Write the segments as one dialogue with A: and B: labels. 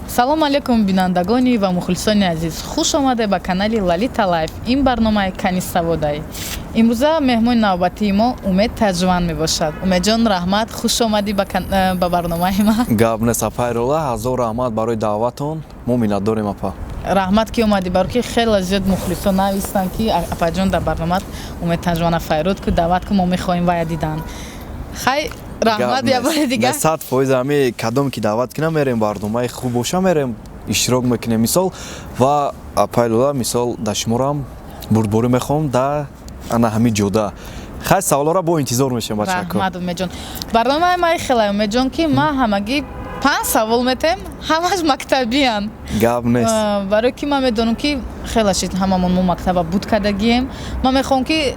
A: Салому алейкум, бинандагони ва мухлисони азиз, хуш омаде ба канали Лалита Лайф. Ин барномаи Кани Саводай. Имрӯза меҳмони навбатии мо Умед Таҷван мебошад. Умедҷон, раҳмат, хуш омадӣ ба барномаи ма.
B: Гап нест, апай Лола, ҳазор раҳмат барои даъватон, мо миннатдорем, апа.
A: Раҳмат, ки омадӣ, баро ки хеле зиёд мухлисон навистанд, ки апаҷон, дар барномаат Умед Таҷвана файруд ку, даъват ку, мо мехоҳем вая дидан. Хай, раҳмат я бори дигар.
B: 100%, ҳами кадом ки даъват кунам, мерем, барномаи хуб боша, мерем, иштирок мекунем, мисол. Ва апай Лола, мисол, дар шуморам бурдборӣ мехоҳам да ана ҳами ҷода. Хай, саволҳоро бо интизор мешавем, бачако.
A: Раҳмат, Умедҷон. Барномаи май хелай, Умедҷон, ки ма ҳамагӣ панҷ савол метем, ҳамаш мактабиян.
B: Гап нест.
A: Барое ки ман медонам, ки хеле шид ҳамамон мо мактаба буд кардагием. Ман мехоҳам, ки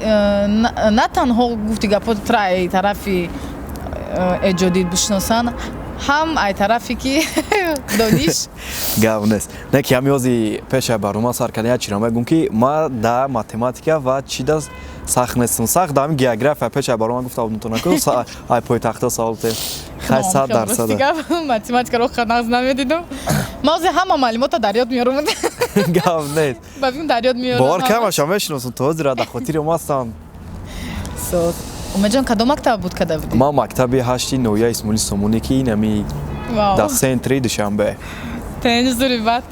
A: на танҳо гуфти гапҳо тра тарафи эҷодӣ бишносанд, ҳам ай тарафе ки дониш.
B: Гап нест, не ки ҳами ҳози пешаи барнома сар кардан як чиро мегӯм, ки ма да математика ва чи да сахт нестам, сахт дар ҳами география. Пешаи барнома гуфта будам, ку ай пойтахто савол те. Хай, 100%.
A: Математикаро нағз намедидам. Ма ҳозир ҳама маълумота дар ёд меорам.
B: Гап нест.
A: Ба фикр дар ёд меорам.
B: Бовар камаша мешиносам, то ҳозира дар хотири ҳастанд.
A: Умедҷон, кадом мактаб буд када будӣ?
B: Ман мактаби ҳашти ноҳияи Исмоили Сомонӣ, ки инами дар центри Душанбе.
A: Тенҷ зури бад.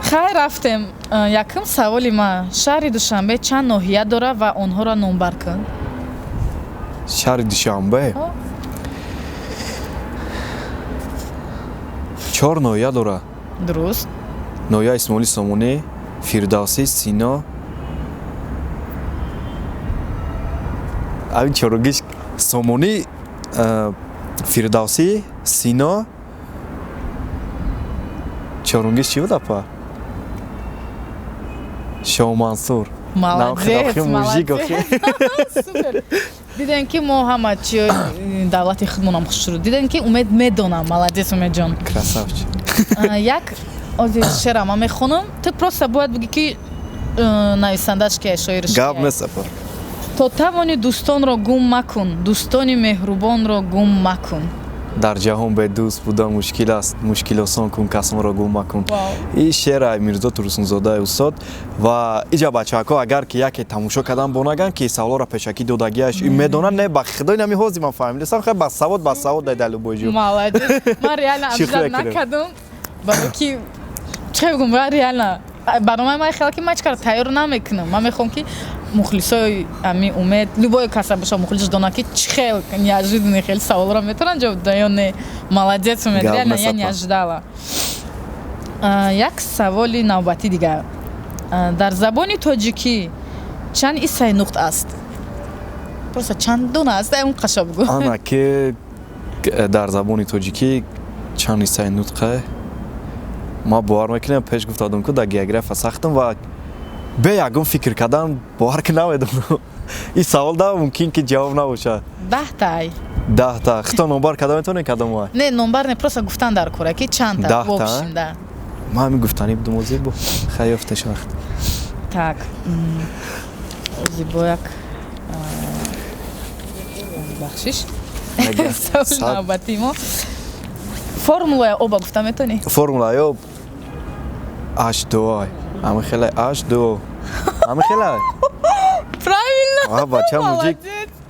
A: Хай, рафтем. Якум саволи ма: шаҳри Душанбе чанд ноҳия дорад ва онҳоро номбар кун.
B: Шаҳри Душанбе чор ноҳия дорад.
A: Дуруст.
B: Ноҳияи Исмоили Сомонӣ, Фирдавсӣ, Сино, ҳамин чорогиш: Сомонӣ, Фирдавсӣ, Сино, чорунгиш чӣ буд, апа? Шоҳмансур.
A: Супер! Дидем, ки мо ҳама чи давлати худмонам хушрӯ дидем, ки Умед медонам. Молодец, Умедҷон.
B: Красавчик.
A: Як ози шера ман мехонам, ту просто бояд бугӣ, ки нависандааш ки, шоирш.
B: Гап нест, апа.
A: То тавони дӯстонро гум макун, дӯстони меҳрубонро гум макун.
B: Дар ҷаҳон бедӯст будан мушкил аст, мушкил осон кун, касонро гум макун. И шеъра Мирзо Турсунзодаи устод. Ва иҷа, бачаҳако, агар ки яке тамошо кардан бо наган, ки саволро пешакӣ додагиаш, медонанд. Не, ба худои, нами ҳозир ман фаҳмидастам. Хай, ба савод, ба савод дай любой ҷо.
A: Молодец! Ман реально обижать накардам, барои ки чӣ бигӯм, ман реально барномаи ман хеле ки ман ҳеҷ кара тайёр намекунам. Ман мехоҳам, ки мухлисои ами Умед, любой каса боша, мухлисш донад, ки чӣ хел неожиданный хел саволро метавонанд ҷавоб диҳанд ё не. Молодец, Умед, реально я не ожидала. Як саволи навбатӣ дигар: дар забони тоҷикӣ чанд ҳиссаи нутқ аст? Просто чанд дона аст, он қаша бугӯ.
B: Ана ки дар забони тоҷикӣ чанд ҳиссаи нутқа, ман бовар мекунам, пеш гуфтадам, ку дар география сахтам ва бе ягон фикр кардан, бовар ки намедонам. Ин савол да мумкин ки ҷавоб набошад.
A: 10 тай.
B: 10 та. Хито номбар карда метавонед, кадом?
A: Не, номбар не, просто гуфтан дар кора, ки чандта.
B: 10 та. Ман ҳамин гуфтанӣ будум, озир бо хай ёфтеш вақт.
A: Так, ози бо як бахшиш, саволи навбатии мо: формулаи оба гуфта метавонӣ?
B: Формулаи об H2O, ҳамин хеле H2O, ҳамин хеле.
A: Правильно!
B: Бача, мужик,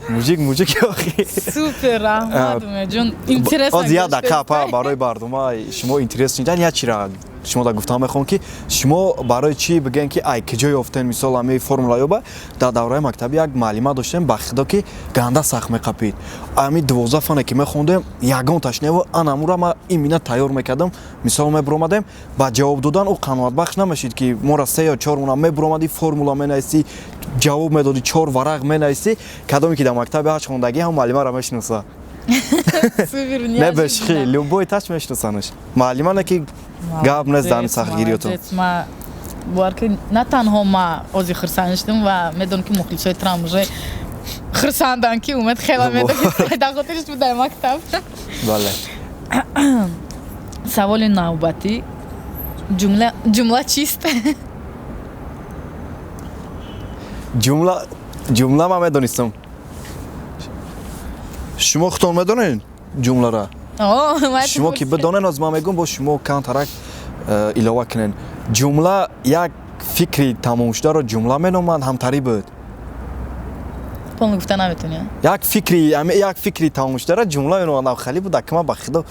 B: мужик, мужик охи.
A: Супер, раҳмат, Умедҷон, интересно.
B: Оз як дақиқа, апа, барои барномаи шумо интерес шунидан, як чира шумо да гуфтан мехоҳам, ки шумо барои чӣ бигӯем, ки ай киҷо ёфтем, мисол, ҳамин формула ёба. Дар давраи мактабӣ як муаллима доштем, ба худо, ки ганда сахт меқапид. Ҳамин 12 фане ки мехондем, ягонташ неву анамура ма имина тайёр мекардам. Мисол, мебуромадем, ба ҷавоб додан ӯ қаноатбахш намешид, ки мора се ё чор мона мебуромадӣ, формула менависӣ, ҷавоб медодӣ, чор варақ менависӣ. Кадоме ки дар мактаби ҳашт хондагӣ, ҳам муаллимаро мешиноса. Не, бешхи, любой таш мешиносанаш муаллима, не ки гап нест дар ҳамин сахтгириётон.
A: Бовар ки на танҳо ма ози хурсанд шудам ва медонам, ки мухлисои трам уже хурсанданд, ки Умед хела медонад, дар хотириш буд дар мактаб.
B: Бале.
A: Саволи навбатӣ: ҷумла чист?
B: Ҷумла ман медонистам. Шумо худтон медонед ҷумлара? Шумо ки бидонен, оз ман мегӯм, бо шумо камтарак илова кунен. Ҷумла, як фикри тамомшударо ҷумла меноманд, ҳамтарӣ буд.
A: Полный гуфта наметонӣ?
B: Як фикри тамомшударо ҷумла меноманд. Хали буд, ака, ман ба худо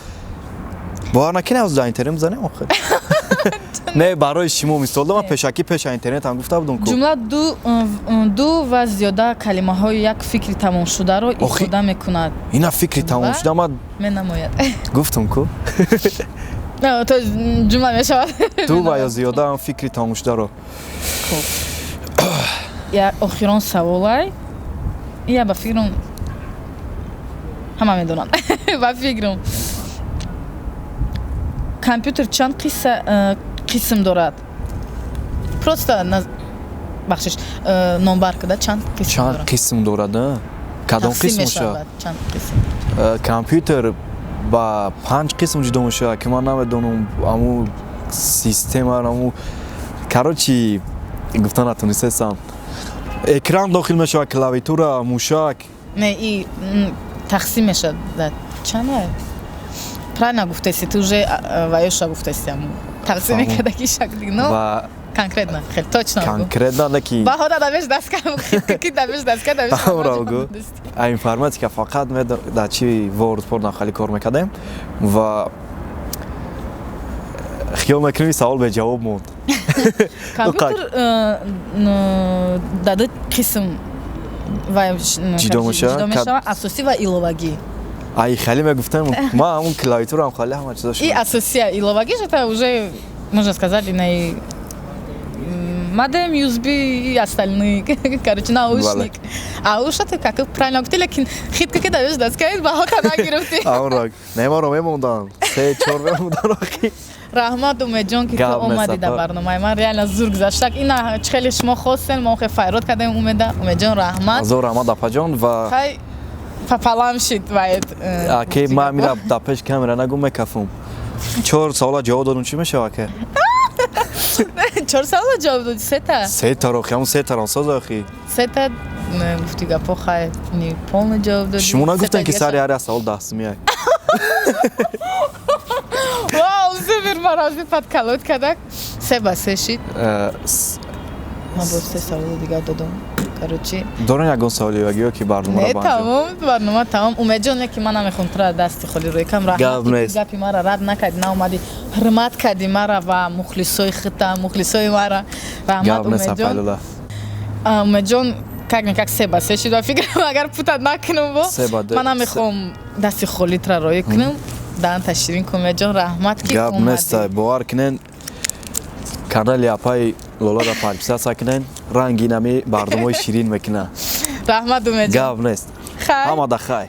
B: бовар накунем, аз дар интернет мезанем охир. Не, барои шумо мисол додам, пешакӣ, пеша интернетам гуфта будум ку.
A: Ҷумла ду ва зиёда калимаҳои як фикри тамомшударо ифода мекунад.
B: Ина фикри тамомшуда ма
A: Менамояд.
B: Гуфтум ку.
A: То ҷумла мешавад.
B: Ду ва ё зиёда фикри тамомшударо.
A: Я охирон саволай. Я ба фикрам, ҳама медонанд. Ба фикрам, компютер чанд қисм дорад? Просто, бахшиш, номбар куда, чанд қисм?
B: Чанд қисм дорад? Кадом қисм мешавад?
A: Чанд қисм?
B: Компютер ба панҷ қисм ҷудо мешавад, ки ман намедонам аму система, аму, короче, гуфта натонистесам. Экран дохил мешавад, клавиатура, мушак.
A: Не, и тақсим мешавад чанд? Правильно гуфтаси, ту уже ваёша гуфтаси, аму тақсим мекардаги шакли, но конкретно, хел точно.
B: Конкретно наки.
A: Баҳода давеш даска ки давеш даска давеш.
B: Гу а информатика фақат дар чи Word пор нахали кор мекардем ва хиёл мекунем, савол беҷавоб монд.
A: Компютер дар ду қисм
B: ҷудо
A: мешавад: асосӣ ва иловагӣ.
B: Ай, хеле мегуфтам, ма ҳамун клавиатураам хали ҳама чизо.
A: И асосия, иловагиш это уже, можно сказать, на модем, USB и остальные, короче, наушник. А уша ты как правильно гуфти, лекин хитка ки даёш даст каид, баҳота нагирифтӣ.
B: Амрак не, маро мемондан, се чор мемондан охи.
A: Раҳмат, Умедҷон, ки ту омадӣ дар барномаи ман. Реально зур гузаштак. Ина чӣ хеле шумо хостен, мо хе файрод кардем Умеда. Умедҷон, раҳмат.
B: Азор раҳмат, апаҷон, ва
A: хай, папалам шид ваед.
B: Аке, ман мира дар пеш камера нагум, мекафум. Чор савола ҷавоб додум, чӣ мешава, аке?
A: Чор савола ҷавоб додӣ? Сета.
B: Сетаро, ҳамун сетаро соз охи.
A: Сета гуфти, гапо, хай, не полный ҷавоб додӣ.
B: Шумо нагуфтем, ки сари ҳар як савол 10 сумия?
A: Вау, супер, марази подколоть кардак. 3 ба 3 шид. Ман боз се саволи дигар додум, короче.
B: Дорен ягон саволи ё ки барномаро?
A: Не, тамом, барнома тамом, Умедҷон. Не, ки ман намехом тура дасти холи рӯй кам. Раҳмат, гапи мара рад накардӣ, наомадӣ, ҳурмат кардӣ мара ва мухлисои хита, мухлисои мара. Раҳмат, Умедҷон. Умедҷон, как никак 3 ба 3 шид, ва фикрам, агар путать накунам, бо ман намехом дасти холитра роӣ кунам. Даҳанта ширин кун, Умедҷон, раҳмат, ки
B: Гап нест, бовар кунен, канали апаи Лолара подписаться кунен, ранги нами барномаи ширин мекуна.
A: Раҳмат, Умедҷон.
B: Гап нест, ҳамада хай.